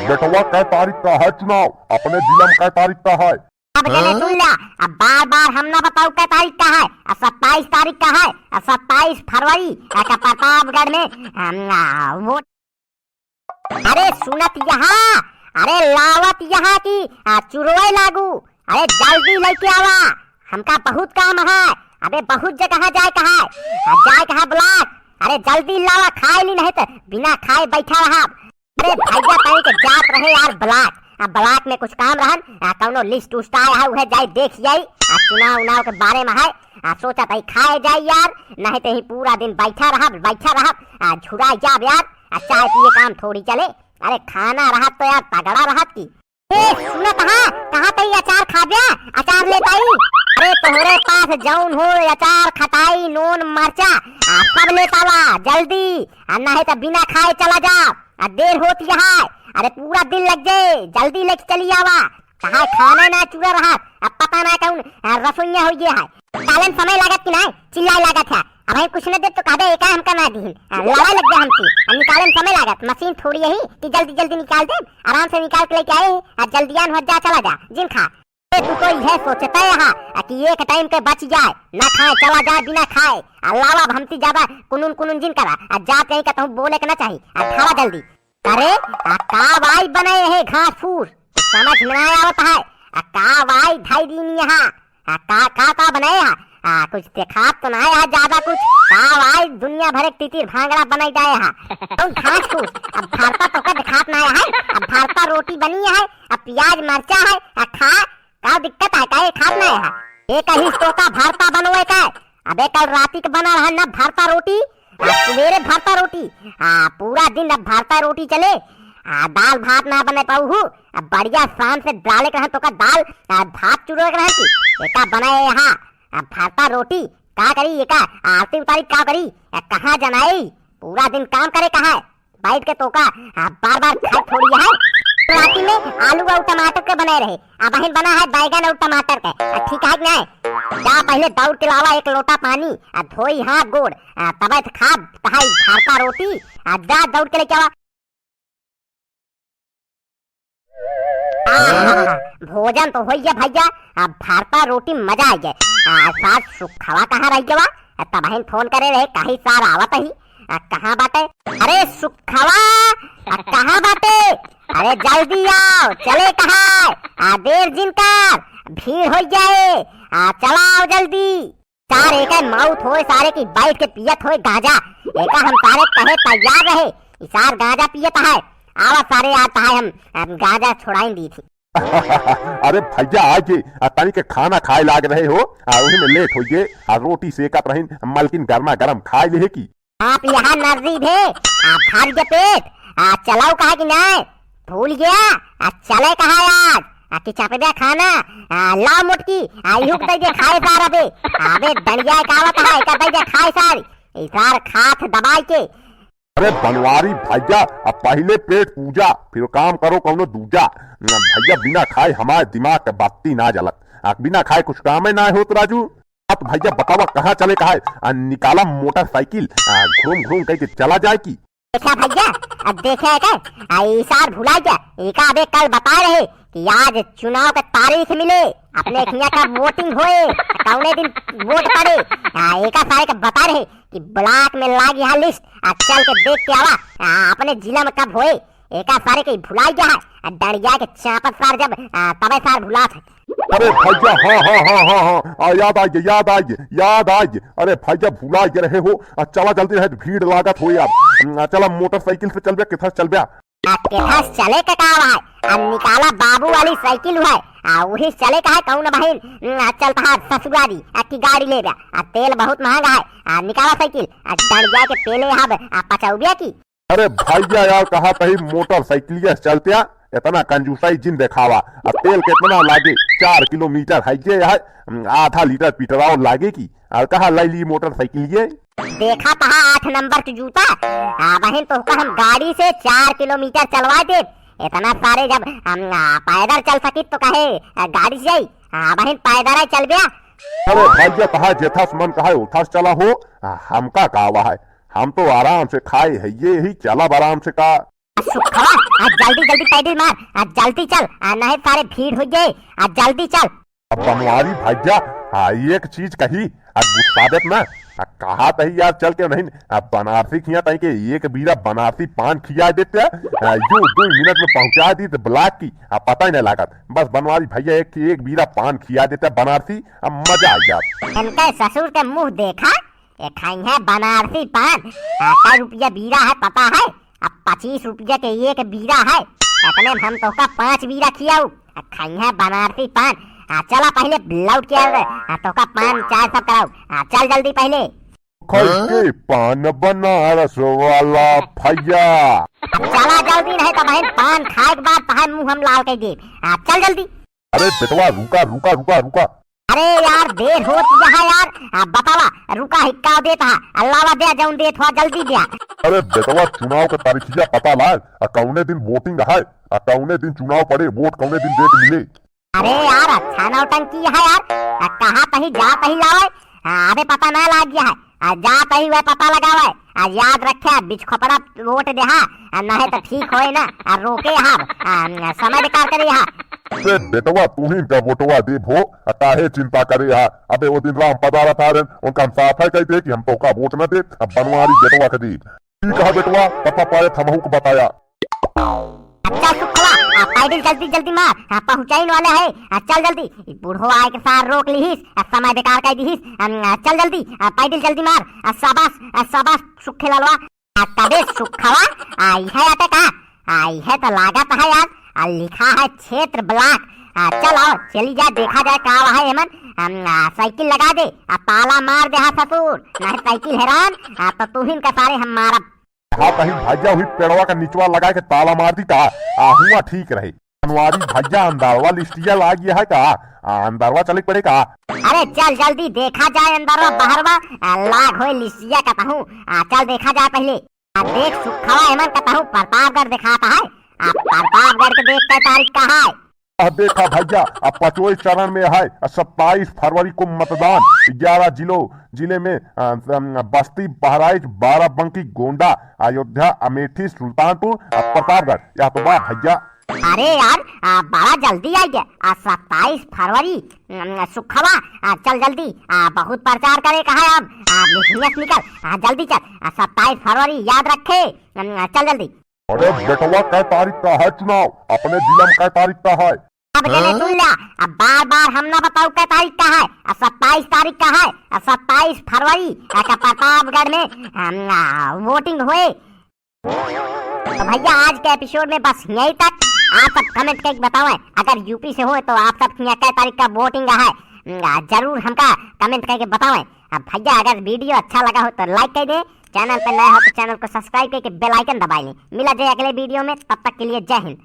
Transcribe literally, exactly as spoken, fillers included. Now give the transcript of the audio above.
बेटवा, कै तारीख का है चुनाव? अपने जिला में कै तारीख का है? अब जने हाँ? सुन ला, अब बार बार हम ना बताऊ कै तारीख का है। अब सत्ताईस तारीख का है, अब सत्ताईस फरवरी, आ, का प्रतापगढ़ में, हम, आ, वोट। अरे सुनत यहाँ, अरे लावत यहाँ की, आ, चुरोए लागू। अरे जल्दी लेके आवा, हमका बहुत काम है। अबे बहुत जगह जाए का है, आ, जाए का है ब्लॉक। अरे जल्दी लावा, खाए ली, नहीं तो बिना खाए बैठा रहा। अरे भैया, तनी के जात रहे यार ब्लॉक। आ, ब्लॉक में कुछ काम रहन, आ, कौनो लिस्ट उस्ट आया है, उहे जाई देख आई। आ, चुनाव उनाव के बारे में है, आ, सोचा था खाए जाई यार, नहीं तो ही पूरा दिन बैठा रहा, बैठा रहा, आ, झुरा जाब यार। आ, चाय पिए काम थोड़ी चले। अरे खाना रहत तो यार तगड़ा रहत की। ए, सुनत हा, कहाँ तई अचार खाब्या? अचार लेत आई। अरे तोहरे पास जौन हो अचार, खटाई, नून, मरचा, आ, सब लेत आवा जल्दी। आ, नहीं तो बिना खाए चला जा। आ, देर होत यहाँ। अरे पूरा दिन लग जाए, जल्दी लेके चली आवा। कहाँ खाना ना चुरा रहा, अब पता ना कौन, आ, रसोइया हो गया है। निकाले में समय लागत कि ना, चिल्लाए लागत है। अब भाई कुछ न दे तो कहबे एका हमका ना दीहिन। आ, लड़ाई लग गया हमसे। अब निकाले में समय लागत, मशीन थोड़ी यही कि जल्दी जल्दी निकाल दे, आराम से निकाल के लेके आए हैं। आ, जल्दियान हो जा, चला जा, जिन खा। ए, तू तो यह सोचते है, आ, कि एक टाइम के बच जाए, ना खाए, चला जाए बिना खाए। आ, लावा अब हमसे ज्यादा कुनुन कुनुन जिन करा। आ, जात यहीं का तहु बोले के ना चाही। आ, खावा जल्दी। अरे, आ, का वाई बनाए है घास फूस? समझ में ना आवत है। आ, का वाई धाई दीन यहाँ? आ, का, का, का बनाए है? आ, कुछ देखात तो ना है ज्यादा कुछ। का वाई दुनिया भर एक तितिर भांगड़ा बनाई जाए है। कौन घास फूस? अब भरता तो का देखात ना है। अब भरता रोटी बनी है, अब प्याज मरचा है, आ, खा, का दिक्कत है? का ये खात ना है? ये कहीं तो का भरता बनवे का? अबे कल राती के बना रहा ना भरता रोटी, आ, सुबेरे भरता रोटी, आ, पूरा दिन अब भरता रोटी चले, आ, दाल भात ना बने पाऊ हूँ, अब बढ़िया शाम से डाले के रहन तो का दाल, आ, भात चुरो के रहन की, एका बनाए यहाँ, आ, भरता रोटी, का करी एका, आरती उतारी का करी, आ, कहाँ जनाई, पूरा दिन काम करे कहाँ है? बैठ के तोका, आ, बार बार खाए थोड़ी है। राती में आलू और टमाटर के बनाए रहे, अब बहिन बना है बैगन और टमाटर के। आ, ठीक है कि नहीं? जा पहले दौड़ के लावा एक लोटा पानी, आ, धोई हाथ गोड़, आ, तबे तो खा, कहाई भरता रोटी, आ, जा दौड़ के लेके आवा। आहा, भोजन तो होई गया भैया, अब भरता रोटी मजा आ गया। आ, सार सुखवा कहाँ रह गवा? तबहिन फोन करे रहे, कहीं सार आवत ही। आ, कहाँ बाटे? अरे सुखवा, आ, कहाँ बाटे? अरे जल्दी आओ, चले कहाँ? आ, देर जिन कर, भीड़ हो जाए। आ, चला आओ जल्दी। सार एका मौत होए सारे की बैठ के पियत होए गांजा। एका हम सारे कहे तैयार रहे, ई सार गांजा पियत है। आवा सारे आज तहाए हम, हम गांजा छोड़ाइन दी थी। अरे भैया आइए, आ तनी के खाना खाए लाग रहे हो, आ वही में लेट होइए, आ रोटी सेकत रहिन, मलकिन गर्मा गरम खाए लेहे की। आप यहाँ नर्री भे, आ भर के पेट, आ चलाओ कहा कि नहीं? भूल गया, आ चले कहा आज? आ कि चपबे खाना, आ लाओ मोटकी, आ इहुक दे दे खाए सार अबे, अबे डंडिया कावत है, का दे दे खाए सार, ई सार खात दबाई के। अरे बनवारी भैया, अब पहिले पेट पूजा, फिर काम करो कौनो दूजा। न भैया बिना खाए हमारे दिमाग के बत्ती ना जलत। आ बिना खाए कुछ कामे ना होत राजू। अब भैया बतावा कहाँ चले का है? आ निकाला मोटरसाइकिल, आ घूम घूम कह के चला जाए की। देखा भैया, अब देखे है का? आ ई सार भुला गया। एका अबे कल बता रहे कि आज चुनाव का तारीख मिले, अपने हियाँ का वोटिंग होए, कौने दिन वोट पड़े। आ एका सारे का बता रहे कि ब्लॉक में लाग यहाँ लिस्ट, आ चल के देख के आवा, आ, अपने जिला में कब होए। एका सारे के भुलाई गया है, आ डंडिया के चापत सार जब, आ, तबे सार भुलात है। अरे भैया, हाँ, हाँ, हाँ, हाँ, हाँ, आ, याद आ गया, याद आ गया, याद आ गया। अरे भैया, भुला गए रहे हो, आ, चला जल्दी रहे, भीड़ लागत हो यार। आ, चला मोटरसाइकिल से चलबे, किथा से चलबे? आ, केथा से चले के का है? आ, निकाला बाबू वाली साइकिल है, आ, वही चले का है, कौन बहिन? हम्म, आ, चलता है ससुरारी, आ, की गाड़ी लेबे, आ, तेल बहुत महंगा है, आ, निकाला साइकिल, आ, डंडिया के पेले हब, आ, पचौबिया की। अरे भैया यार, कहा तही मोटरसाइकिलिया से चलते आ, इतना कंजूसाई जिन देखावा। आ, तेल कितना लागे? चार किलोमीटर है ये है, हम्म, आधा लीटर पेट्रोल लागे की, और कहा लाई ली मोटरसाइकिल ये। देखा तहा आठ नंबर के जूता, आ, बहिन तोहका हम गाड़ी से चार किलोमीटर चलवा दे। इतना सारे जब हम, आ, पैदल चल सकी तो कहे, आ, गाड़ी से जाई? आ, बहिन पैदल ही चल बे। अरे भैया कहा जेथा से मन कहा उठा से चला हो, आ, हमका का हुआ है, हम तो आराम से खाए है ये ही चलब आराम से का। सुखवा, आ जल्दी जल्दी पैडल मार, आ जल्दी चल, आ नहीं सारे भीड़ होइ जाए, आ जल्दी चल। अब बनवारी भैया, आ एक चीज कही, आ गुस्सा देत ना, आ कहा तही यार चल के नहीं, आ बनारसी खिया तही के एक बीरा बनारसी पान खिया देते, आ यो दो मिनट में पहुंचा दी तो ब्लॉक की, आ पता ही नहीं लागत। बस बनवारी भैया एक, एक बीरा पान खिया देते बनारसी, अब मजा आ जात। इनके ससुर के मुंह देखा, ये खाई है बनारसी पान। आ, कै रुपया बीरा है पता है? अब पच्चीस रुपया के एक बीरा है, इतने में हम तोहका पाँच बीरा खियाऊ। आ, खाई है बनारसी पान। आ, चला पहले लौट के आओ रे। आ, तोहका पान चाय सब कराऊ। आ, चल जल्दी पहले। खाई के पान बनारस वाला भैया। चला जल्दी, नहीं तो बहन पान खाए के बाद तहार मुंह हम लाल कर देब। आ, चल जल्दी। अरे बेटवा, रुका, रुका, रुका, रुका। अरे यार, देर होत यहाँ यार। आ, बतावा, रुका, हिक्का देत हा, अल्लावा दे, जौन देत हो, जल्दी दे। अरे बेटवा, चुनाव के तारीखिया पता लाग, आ कौने दिन वोटिंग है, आ कौने दिन चुनाव पड़े, वोट कौने दिन दे के मिले। अरे यार, अच्छा नौटंकी है यार, आ, कहा तही जा तही लावे, आ, अबे पता ना लाग गया है। आ जात ही वह पता लगावे, आ याद रखे, बिच खोपड़ा वोट देहा, आ नहीं तो ठीक होए ना, आ रोके हा, आ समय बेकार करे हा। बे बेटवा, तू ही का वोटवा देब हो, आ काहे चिंता करे हा? अबे वो दिन राम पधारत आ रहन, उनका हम साफ है कह दे कि हम तोका वोट न दे, अब बनवारी बेटवा के दीब। ठीक है बेटवा, पता पाए हमहू को बताया। अच्छा सुखवा, आ, पैडल जल्दी जल्दी मार, आ, पहुँचाइन वाले है, आ, चल जल्दी। ई बूढ़ो आए के सार रोक लिहिस, आ, समय बेकार कर दिहिस, आ, चल जल्दी, आ, पैडल जल्दी मार, आ, शाबाश, आ, शाबाश सुखे लालवा। आ, तबे सुखवा, आ, इहे आटे का? आ, इहे तो लागत है यार, आ, लिखा है क्षेत्र ब्लॉक। आ, चल आओ, चली जा, देखा जाए का है एमन। आ, आ, साइकिल लगा दे, आ, ताला मार दे हा ससुर, नहीं साइकिल हेरान, आ, तो तू ही का सारे हम मारब। हाँ, कहीं भैया हुई पेड़वा का निचवा लगा के ताला मार दी का? आ, हुआ ठीक रहे। बनवारी भैया, अंदरवा लिस्टिया लाग गया है का? आ, अंदरवा चले के पड़े का? अरे चल जल्दी, देखा जाए अंदरवा बहरवा, आ, लाग होए लिस्टिया कतहूँ। आ, चल देखा जाए पहले। आ, देख सुखवा, एमन कतहूँ प्रतापगढ़ दिखाता है। आ, प्रतापगढ़ के देख कै तारीख का है? आ, देखा भैया, अब पाँचवें चरण में है, आ, सत्ताईस फरवरी को मतदान। ग्यारह जिलों, जिले में, आ, अम, बस्ती, बहराइच, बाराबंकी, गोंडा, अयोध्या, अमेठी, सुल्तानपुर, आ, प्रतापगढ़। यह तो बा भैया। अरे यार, आ, बड़ा जल्दी आ गया। आ, सत्ताईस फरवरी, अम, सुखवा, आ, चल जल्दी, आ, बहुत प्रचार करे का है अब। आ, निकल, आ, जल्दी चल। आ, सत्ताईस फरवरी याद रखे। अम, चल जल्दी। अरे बेटवा, कै तारीख का है चुनाव? अपने जिला में कै तारीख का है? अब कहने सुन ला, अब बार बार हम ना बताऊ कै तारीख का है, अब सत्ताईस तारीख का है, अब सत्ताईस फरवरी, आ, का प्रतापगढ़ में, अम, आ, वोटिंग हुए। तो भैया, आज के एपिसोड में बस यहीं तक। आप सब कमेंट करके बतावें, अगर यूपी से हो तो आप सब के यहाँ कै तारीख का वोटिंग है, अम, आ, जरूर हमका कमेंट करके बतावें। अब भैया, अगर वीडियो अच्छा लगा हो तो लाइक कर दें, चैनल पे नया हो तो चैनल को सब्सक्राइब करके बेल आइकन दबा लें। मिला जाए अगले वीडियो में, तब तक के लिए जय हिंद।